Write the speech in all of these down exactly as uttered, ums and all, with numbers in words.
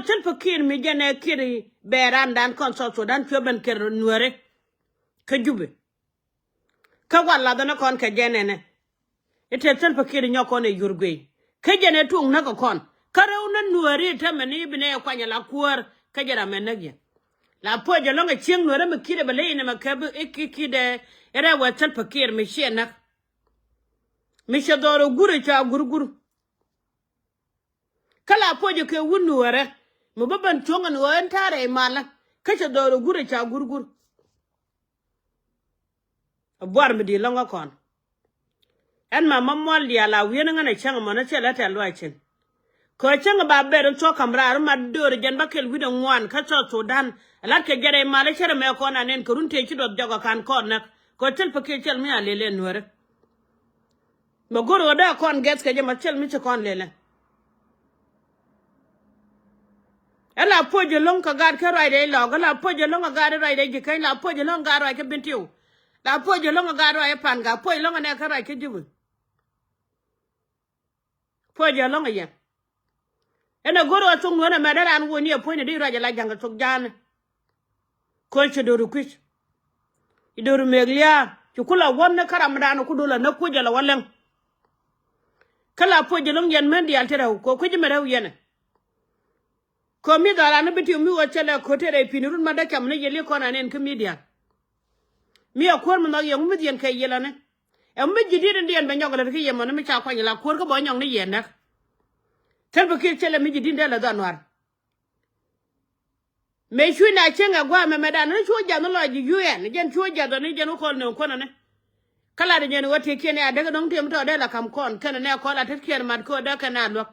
Salva Kiir mi jɛn ɛ Kiir bɛ randan kɔn South Sudan cuɛ ben kɛr Nuɛri kä Jubi. Kä wal lathä ni kɔn kɛ jɛn ɛnɛ. I̱ tëë Salva Kiir nyɔk kɔn ɛ yur guey. Kä jɛn ɛ tuŋ näk kɛ kɔn. Kä rɛw ni Nuɛri i̱ tämɛ ni i̱ bi nɛ ɛ kuany ɛ la kuäär kä jɛn ram ɛ näk yɛ. La puɔc ɛlɔ̱ŋ ɛ cieŋ Nuɛri mi Kiir ɛ bɛ ley in ɛmɛ kɛ bi i̱ ki Kiir dɛ i̱ rɛw ɛ Salva Kiir mi ciɛ näk. Mi cɛ dhɔr ɛ gur ɛ ca gur gur. Kä la puɔcɛ kɛ wut Nuɔrɛ mi bä ben cuɔ̱ŋ ɛn ɣöö ɛn ta̱a̱ rɛy malä. Kä cɛ dhɔr ɛ gur ɛ ca gurgur. Ɛ buar mi di̱i̱t lɔ̱ŋ kä kɔn. Ɛn ma ma muɔl diaal a wi̱i̱n ŋän ɛ cäŋ ɛmɔn ɛ thilɛ tɛ̈th luac cin. Kɛ ɣöö cäŋ ɛ ba ber in thuɔ̱k ka̱m raar in ma döör jɛn bä kɛl wi̱cdɛ ŋuan kä South Sudan. Ɛ la̱t kɛ jɛn rɛy malä cärɛ mɛ kɔn anen kɛ run tëë ci duɔth jɔk ɛ ka̱n kɔn näk. Kɛ ɣöö thil pɛ kiɛ cɛl mi a lëë lëë Nuɔrɛ. Mɛ go̱r ɣöö dee kɔn gɛth kɛ jɛ mɛ thil mi ci kɔn lelɛ. Ɛ la puɔc ɛlɔ̱ŋ kɛ gaat kä ruacdɛ ilɔɔk, ɛ la puɔc ɛlɔ̱ŋ kɛ gaat ruacdɛ Ji̱käny, la puɔc ɛlɔ̱ŋ kɛ gaat ruac kä Bentiu. La puɔc ɛlɔ̱ŋ kɛ gaat ruac kä Panga, puɔc ɛlɔ̱ŋ kɛ nɛ kä ruac kä Jubi. Puɔc ɛlɔ̱ŋ ɛ yɛn. Ɛn ɛ go̱r ɣä thok nuɔ̱n ɛmɛ dee raan wuɔ̱c ni ɛ puɔ̱nyni di ruac ɛ la ja̱ŋ kɛ thok ja̱a̱ni. Ko̱ ci do̱r kui̱c. Ci do̱r mëëk lia̱a̱ ci ku la wäni kä ramdan ku do̱r la näk kuc ɛ la wä läŋ. Kä la puɔc ɛlɔ̱ŋ yɛn män diaal ti rɛw ko̱ kui̱c mi rɛw yɛn ɛ. Ko̱ mi dhɔran ni bi ti mi ɣöö cɛ lɛ ko̱ te rɛy pi̱ni run ma dee cam ni yɛl i̱ kɔn an ɛn kä mi diaal. Mi ɛ kuäär mi nhɔk yɛn ŋu mi dhiɛn kɛ yɛl ani. Ɛŋu mi ji̱ di̱t in diɛn bɛ nyɔk lät kä yɛmɔni mi ca kuany la kuäär kä bɔ nyɔk ni yɛn näk. Thil bi kiɛ cɛ lɛ mi ji̱ di̱t in dee lɛ dhɔn nuar. Mëë cuc na cieŋ ɛ gua̱a̱ mɛmɛ dan ni cu jiath ni lɔc ji̱ U N jɛn cu jiath ni jɛn wä kɔl nööŋ kuänäni. Kä lat jɛn ɣöö tiëkiɛn ɛ adek dɔ̱ŋ tiɛm tɔɔdɛ la ka̱m kɔn kɛn nɛ kɔl a tetkiɛn mat kä ɣöö dee kɛn a luäk.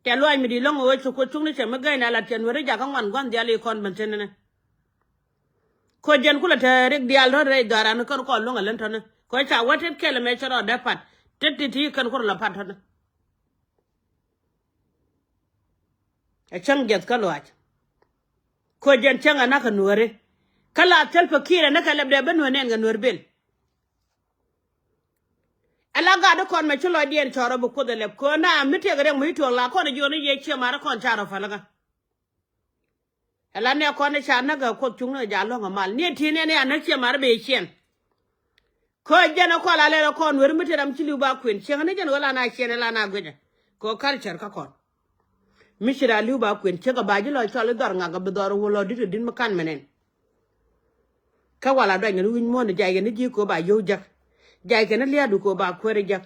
Tɛ luaac mi di̱i̱t lɔ̱ŋ ɣöö ci kuoth cuŋni cɛ mi gäy na lat cɛ Nuääri jakä ŋuan gua̱n dhial i̱ kɔn ben thi̱n ni. Ko̱ jɛn kulɛ te rik diaal rɔ̱t rɛy dhɔran kän kɔn luäŋ a län tɔ̱ni. Ko̱ ca wä tet kɛl ɛmɛ cɛ rɔɔdɛ pat. Tet ti ti kän kurɛ la pat tɔ̱ni. Ɛ cäŋ jiɛth kä luaac. Ko̱ jɛn cäŋ ɛ na̱k ɛ Nuääri. Kä la thil pɛ kiɛɛr ɛ ni kɛ lɛpdɛ ben Nuäär nɛn kɛ Nuäär bil. Ɛ la gat di kɔn mɛ ci lɔcdiɛn cɔɔr ɛ bi kuoth ɛ lɛp köö na mi tiɛk riɛk mi ci tuɔɔk la kɔn ɛ jiɔni yɛ ciɛ mar kɔn ca rɔ pälikä. Ɛ la nɛ kɔn ɛ ca näk ɛ kuoth cuŋni ɛ ja̱ lɔ̱ŋ ɛ mal ni ɛ ti̱i̱n ɛn ɛ a näk ciɛ mar ɛ bɛ ciɛn. Kä jɛn ɛ kɔl a lɛl ɛ kɔn weri mi te ram ci li̱w ba kuën cieŋ ni jɛn ɣöö la na ciɛn ɛ la na guicɛ. Kɛ ɣöö culture kä kɔn mi ci raa li̱w ba kuën cieŋ kɛ ba ji̱ lɔ cɔl i̱ dhɔr ŋak kɛ bi dhɔr wä lɔ di̱t kɛ di̱t mi kan mɛ nɛn. Kä wal a duany kɛn wi̱c muɔ̱ɔ̱n jac kɛn i̱ ji̱ kɛ ɣöö ba yio̱w jäk. Jac kɛn i̱ lia̱a̱du kɛ ɣöö ba kueer i̱ jäk.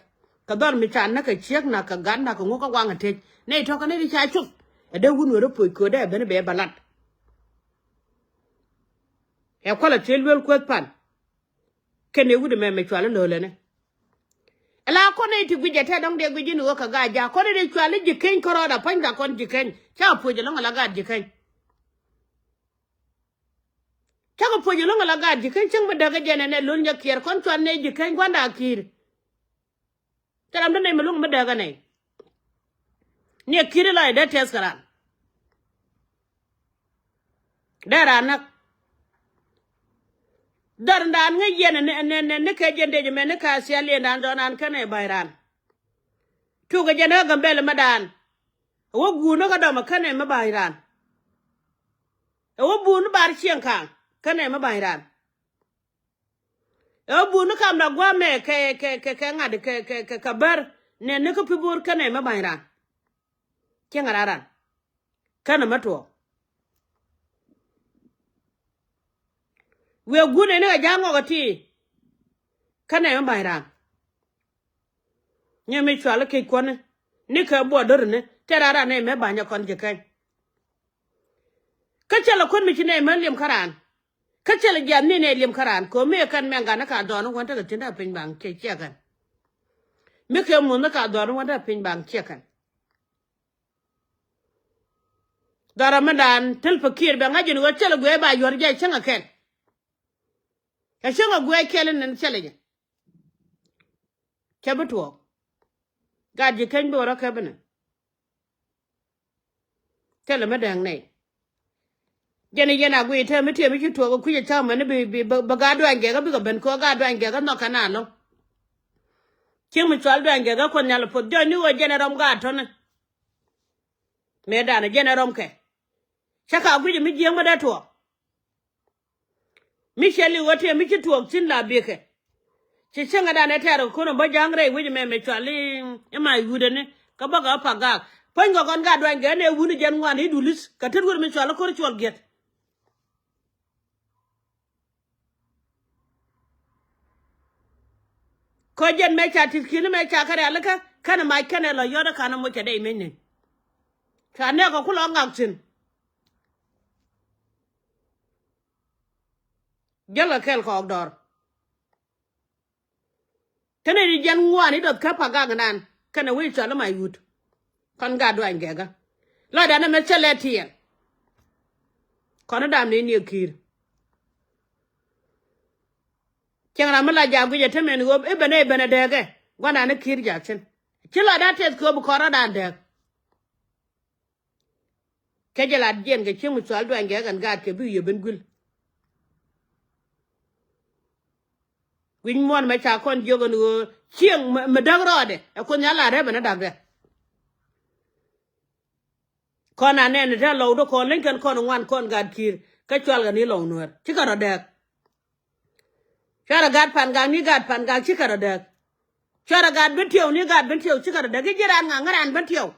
Kɛ dhɔr mi ca näk kɛ ciek nak kɛ gat nak kɛ ŋuk kä waŋ kɛ tec nɛy tɔ̱ kɛ nɛy ti ca cuth. Ɛ dee wun weri poc köödɛ ɛ ben i̱ bɛ bɛ lat. Ɛ kualɛ tëë luel kueth pan. Kɛn ɛ wut ɛmɛ mɛ cual i̱ lo̱o̱lɛni. Ɛ la kɔn ɛ ti guic ɛ tɛt dɔ̱ŋ dee guic in ɣöö kɛ gaat jaak kɔn ɛ dee cual i̱ Ji̱käny kärɔɔd a pa̱ny ka kɔn Ji̱käny. Ca puɔc ɛlɔ̱ŋ ɛ la gaat Ji̱käny. Cakɔ puɔc ɛlɔ̱ŋ ɛ la gaat Ji̱käny cäŋ mi däk ɛ jɛn ɛn ɛ lo̱l nyɛ kiɛɛr kɔn cual nɛ Ji̱käny gua̱nda ki̱i̱r. Thil ram te nɛy mi luäŋ mi dääk ɛ nɛy. Ni ɛ ki̱i̱r ilɔc ɛ dee tɛth kɛ raan. Dee raan näk. Dhɔr in raan ŋäc yɛn ni, ni, ni, ni kɛ jɛn dec ɛmɛ ni kɛ a thial yɛn raan dhɔr raan kɛn ɛ ba̱ny raan. Tuk kɛ jɛn ɛ Gambɛl ɛmɛ daan. Ɛ wä guur ni kä dɔm ɛ kɛn ɛ mi ba̱ny raan. Ɛ wä buur ni bar cieŋ ka̱a̱ŋ kɛn ɛ mi ba̱ny raan. Ɛ wä buur ni kam la gua̱a̱mɛ kɛ, kɛ, kɛ, kɛ ŋa̱t kɛ, kɛ, kɛ, kɛ bär nɛn ni kä pi bo̱o̱r kɛn ɛ mi ba̱ny raan. Cieŋ ɛ raan raan. Kɛn ɛ mi tuɔɔk. Wëë guur nɛn ni kɛ ja̱a̱ŋ ŋɔk ɛ ti. Kɛn ɛ mi ba̱ny raan. Nyɛ mi cual kec kuɔni ni kɛ buɔt do̱rini tɛt raan raan nɛy mɛ ba̱nyɛ kɔn Ji̱käny. Kä cɛ lɛ kuän mi ci nɛy mɛ liɛm kä raan. Kä cɛ lɛ jiath ni nɛy liɛm kä raan kɛ ɣöö mi kɛn mɛŋ gat ni ka dhɔɔn ni wän tekɛ ti̱n dee piny baŋ ciɛ ciɛ kɛn. Mi kɛ muth ni ka dhɔɔn ni wän dee piny baŋ ciɛ kɛn. Dhɔrɔ mi daan thil pɛ kiɛɛr bɛ ŋa̱c jin ɣöö cɛ lɛ guiɛ ba yuɔr jɛ cäŋ ɛ kɛl. Ɛ cäŋ ɛ guiɛ kɛl in cɛ lɛ jɛ. Cɛ bi tuɔɔk. Gaat Ji̱käny bi wä rɔ kɛ bi ni. Thilɛ mi dääŋ nɛy. Jɛn i̱ yɛn a guiy te mi tiee mi ci tuɔɔk ɛ kui̱c ɛ cäk mɛn i̱ bi, bi, bi, bi gaat duany gɛk ɛ bikɛ ben kɛ ɣöö gaat duany gɛk ɛ nhɔk kɛn a lo̱ŋ. Cieŋ mi cual duany gɛk ɛ Kuoth Nhial ɛ poth jɔ̱ɔ̱ny ni ɣöö jɛn ɛ rɔm gaat tɔ̱ni. Mëë danɛ jɛn ɛ rɔmkɛ. Cä ka guic mi jiäŋ mi dee tuɔɔk. Mi cɛ li̱w ɣä tëë mi ci tuɔɔk thi̱n la biekɛ. Ci cäŋɛ danɛ tɛɛr kɛ kun ɛ bä ja̱a̱ŋ rɛy wec ɛmɛ mɛ cual i̱ ma i̱ wut ɛni. Kä bä kɛ ɣä pak gaak. Puɔ̱nykɛ kɔn gaat duany gɛ ɛn ɛ wun i̱ jɛn ŋuan i̱ duli̱th kɛ tet wut mi cual i̱ ko̱r cuɔl giɛt. Kä jɛn mɛ ca ti̱th ki̱n mɛ ca kɛ rialikä kɛnɛ mac kɛnɛ lɔ yɔt ɛ ka̱n ɛ moc cɛ dee imec ni. Ca nɛɛk ɛ ku lɔ ŋak thi̱n. Jäl kɛ kɛl kɔɔk dɔr. Kɛnɛ di jiɛn ŋuan i̱ dɔth kä pak gak nan kɛnɛ wec cɔl i̱ mac wut. Kɔn gat duany gɛkä. Lɔcdan ɛmɛ thilɛ tiɛɛl. Kɔn i̱ dam ni niɛ ki̱i̱r. Cieŋ ram mi la jak guic ɛ te mɛn ɣöö i̱ ben ɛ i̱ ben ɛ dɛɛkɛ gua̱ndan i̱ ki̱i̱r jak thi̱n. Ci lɔcdan tɛth kɛ ɣöö bi kɔn rɔ̱dan dɛɛk. Kɛ jɛ lat jiɛn kɛ cieŋ mi cual duany gɛk ɛn gaat kɛ bi wi̱i̱ ben guil. Wi̱c muɔ̱ɔ̱n mɛ ca kɔn jiök ɛn ɣöö cieŋ mi däk rɔɔdɛ ɛ kuoth nhial la rɛp ɛn ɛ da̱kdɛ. Kɔn a nɛn ɛ te lɔw dee kɔn leny kɛn kɔn ŋuan kɔn gaat ki̱i̱r kä cual kɛ ni lɔw nuäär cikɛ rɔ dɛɛk. Cuarɛ gat pan gak ni gat pan gak cikɛ rɔ däk. Cuarɛ gat ben tiɛw ni gat ben tiɛw cikɛ rɔ däk i̱ ji̱ ran ŋa̱ ŋäran ben tiɛw.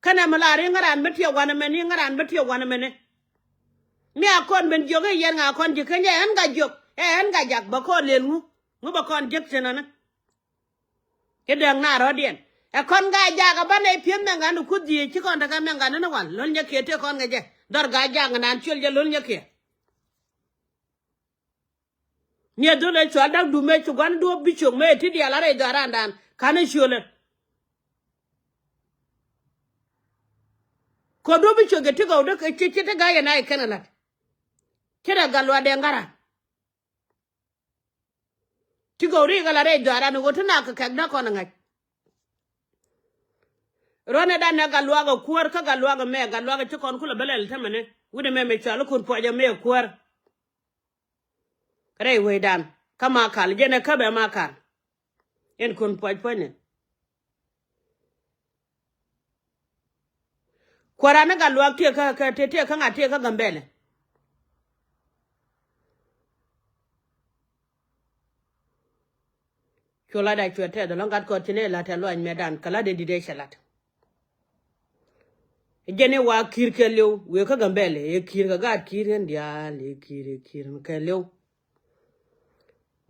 Kɛnɛ mi la ri ŋäran ben tiɛw wanɛ mɛni ŋäran ben tiɛw wanɛ mɛni. Mi a kɔn ben jiök i̱ yɛn ŋa̱ kɔn ji̱ kä nyɛ ɛn gat jiök ɛ ɛn gat jak bä kɔn lel ŋu. Ŋu bä kɔn jiäk thi̱n ɛnɛ. Ci dääk na rɔ̱diɛn ɛ kɔn gat jak ɛ banɛ pi̱eth mɛŋ gat ni kuth ji̱ ci kɔn tekɛ mɛŋ gat ni ni wal lo̱l nyɛ kiɛ tëë kɔn kɛ jɛ dhɔr gat jak ŋɛ naan ciöl jɛ lo̱l nyɛ kiɛ. Ni a dhol ɛ cual da̱k dum mëë ci gua̱n duɔ̱ɔ̱p bi ciök mëë ti diaal a rɛy dhɔaarandan ka̱n ɛ ciölɛ. Kɛ duɔ̱ɔ̱p bi ciök jɛ ti gɔw dee ci ci ti ga̱a̱c ɛ na yɛ kɛn ɛ la̱t. Ci rɛ gat luaat dee ŋa̱ran. Ti gɔw ri kɛ la rɛy dhɔaaran ɣöö ti nak kɛ kɛk dee kɔn ɛ ŋa̱c. Ruɔ̱nɛ dan nɛ gat luaak ɛ kuäär kä gat luaak ɛ mɛ gat luaak ɛ ci kɔn kulɛ bä lɛl tämɛni wi̱nɛ mɛ mɛ cual ikun puɔc ɛ mɛ ɛ kuäär. Rɛy wecdan kä ma kal jɛn ɛ käp ɛ ma kal. Ɛn kun puɔc puɔ̱nyni. Kua̱ran ni gat luaak tiek kä kä tiek kä ŋa̱t tiek kä Gambɛlɛ. Cu lat a cuɛ tɛth ɛlɔ̱ŋ gat kɔt ci nɛ la̱t ɛ luany mɛtdan kɛ la̱t ɛ di̱t ɛ cɛ la̱t. Jɛn i̱ wa ki̱i̱r kɛɛliw wëë kä Gambɛlɛ ëë ki̱i̱r kɛ gaat ki̱i̱r ɛn diaal ëë ki̱i̱r ëë ki̱i̱r ɛn kɛɛliw.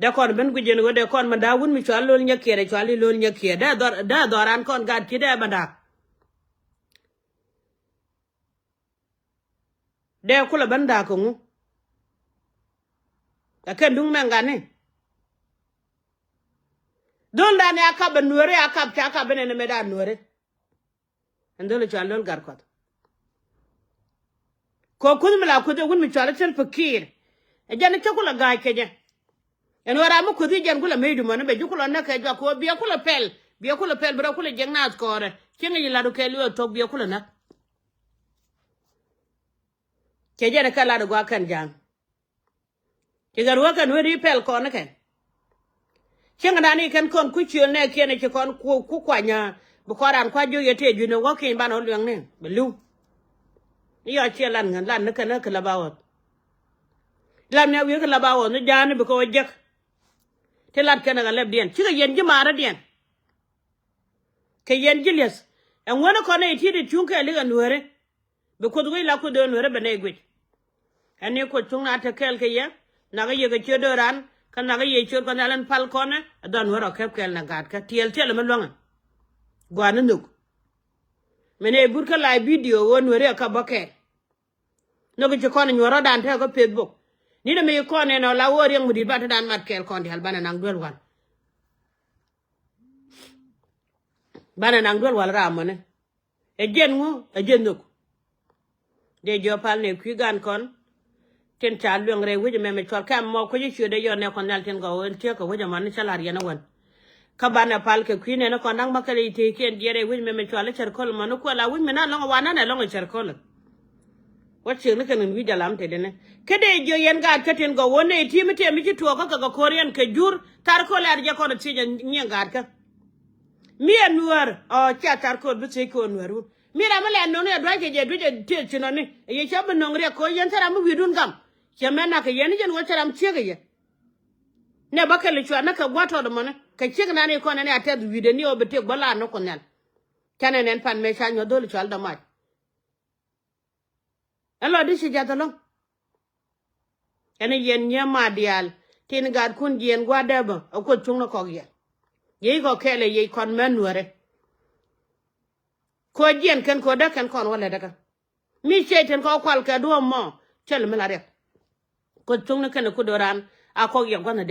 Dee kɔn ben guic ɛn ɣöö dee kɔn bä da̱a̱k wut mi cual lo̱l nyɛ kiɛɛr ɛ cual i̱ lo̱l nyɛ kiɛɛr dee dhɔr dee dhɔran kɔn gaat ki̱i̱r dee bä da̱a̱k. Dee kulɛ ben da̱a̱k kɛ ŋu. Ɛ kɛn duŋ mɛŋ gat ni. Dhol dan ɛ a kap ɛ nuääri a kap ca kap ben ɛn ɛmɛ da̱a̱k nuääri. Ɛn dhol ɛ cual dhol gat kuɔth. Kɛ kuth mi la kuth ɛ wun mi cual ɛ thil pikiir. Ɛ jɛn ɛ cä kulɛ ga̱a̱c kɛ jɛ. Ɛn ɣöö ram mi kuth i̱ jɛn kulɛ mec dumɔni bɛ ji̱ kulɛ näk kɛ juak kɛ ɣöö biɛ kulɛ pɛl biɛ kulɛ pɛl bi rɔ kulɛ jiɛk naath kɔɔrɛ. Cieŋ i̱ la̱t kɛ li̱w ɛ thok biɛ kulɛ näk. Cɛ jɛn ɛ kɛ lat ɛ gua̱a̱k kɛn ja̱a̱ŋ. Ci kɛ ruɔ̱k kɛn weri pɛl kɔn kɛ. Cieŋdan i̱ kɛn kɔn ku ciöl nɛ kiɛn ci kɔn ku kuany bi kɔn ran kua̱c jiök yɛ tëë ju̱n ɛ wä kiɛny banɛ wä luɛŋni bɛ li̱w. I̱ yɔ ciɛ lan ŋän lan ni kɛn kä kɛ lɛ ba ɣɔth. Lan ni a wi̱i̱ kɛ lɛ ba ɣɔth ni ja̱a̱ni bi kɛ wä jek. Ti lat kɛn ɛ kɛ lɛpdiɛn cikɛ yɛn ji̱ marädiɛn. Kɛ yɛn ji̱ li̱eth ɛŋuäni kɔn nɛ i̱ ti̱i̱t i̱ cuŋ kɛ li̱k ɛ nuääri. Bi kuoth wec la kuoth dee nueerä ben nɛy guic. Ɛn ni kuoth cuŋ na te kɛɛl kɛ yɛ. Nakä yɛ kɛ ciöt dööran kä nakä yɛ ciöt kɔn nhial ɛn pal kɔnɛ ɛ dhɔn nueerä kɛp kɛɛl na gaatkä tiɛɛl tiɛɛl ɛmɛ luäŋɛ. Gua̱a̱n ni nhök. Mɛn ɛ but kä live video ɣöö nueeri ɛ kä bä kɛɛl. Nhök ci kɔn ɛ nyuɔ̱r rɔ̱dan tɛɛk kä Facebook. Ni̱n ɛmɛ ci kɔn ɛn ɔ la ɣöö riɛŋ mi di̱t ba te dan mat kɛɛl kɔn diaal banɛ naŋ duel wal. Banɛ naŋ duel wal ram mɔni. Ɛ jiɛn ŋu ɛ jiɛn nhök. Dee jiɔ pal ni kui̱ gan kɔn. Tin ca lueŋ rɛy wec ɛmɛ mɛ cual kɛm mɔ kuec i̱ ciöt dee yɔn nɛ kɔn nhial tin gɔw in tiek kɛ wec ɛmɔ ni cä la̱r yɛn ɛ wän. Kä banɛ pal kɛ kui̱ nɛn ɛ kɔn da̱ŋ bä kɛl i̱ tëëkiɛn jiɛt rɛy wec ɛmɛ mɛ cual i̱ cär köl ɛmɔ ni kuɛl a wec mi na lɔŋ ɛ wananɛ lɔŋ ɛ cär köl. Wä ciek ni kɛn in wi̱c jalam tetdɛ ni kä dee jiɔ yɛn gaat kä tin gɔw wä nɛy ti̱i̱ mi tiɛm mi ci tuɔɔk kä kɛ kɛ ko̱r yɛn kɛ jur thar köl ɛ ar jɛ kɔn ɛ thiec ɛ nyiɛŋ gaatkä. Mi ɛ nuäär ɔ cia thar kööl bi thiec kɛ ɣöö nuäär wun. Mi ram mi lɛ nöŋ ni ɛ dua̱c kɛ jɛ duic ɛ tëë ci nɔni ɛ yɛ cä bi nöŋ riɛk kɛ ɣöö yɛn cä ram mi wi̱i̱dun gam. Cɛ mɛn nak kɛ yɛn ni jɛn ɣöö cä ram ciek ɛ yɛ. Nɛ bä kɛl cuat ni kɛ gua̱t tɔt mɔni kɛ ciek nani kɔn ɛn a tɛth wi̱i̱dɛ ni ɣöö bi tëë gua̱ laar ni Kuoth Nhial. Canɛ nɛn pan mëë ca nyuɔ̱th dho̱li cual dämac. Ɛn lɔ di ci jath ɛlɔ̱ŋ. Ɛn yɛn nyɛ ma diaal tin gaatkun jiɛn gua̱dɛ bä ɛ Kuoth cuŋni kɔk yɛn. Yec kɔ kɛɛl ɛ yec kɔn mɛ nuäärɛ. Kɔ jiɛn kɛn kɔ däk kɛn kɔn wä lɛ däkä. Mi ciey tin kɔ kual kɛ duɔ̱ɔ̱m mɔ cɛl mi la riɛk. Kuoth cuŋni kɛn ɛ kut do̱ran a kɔk yɛ gua̱n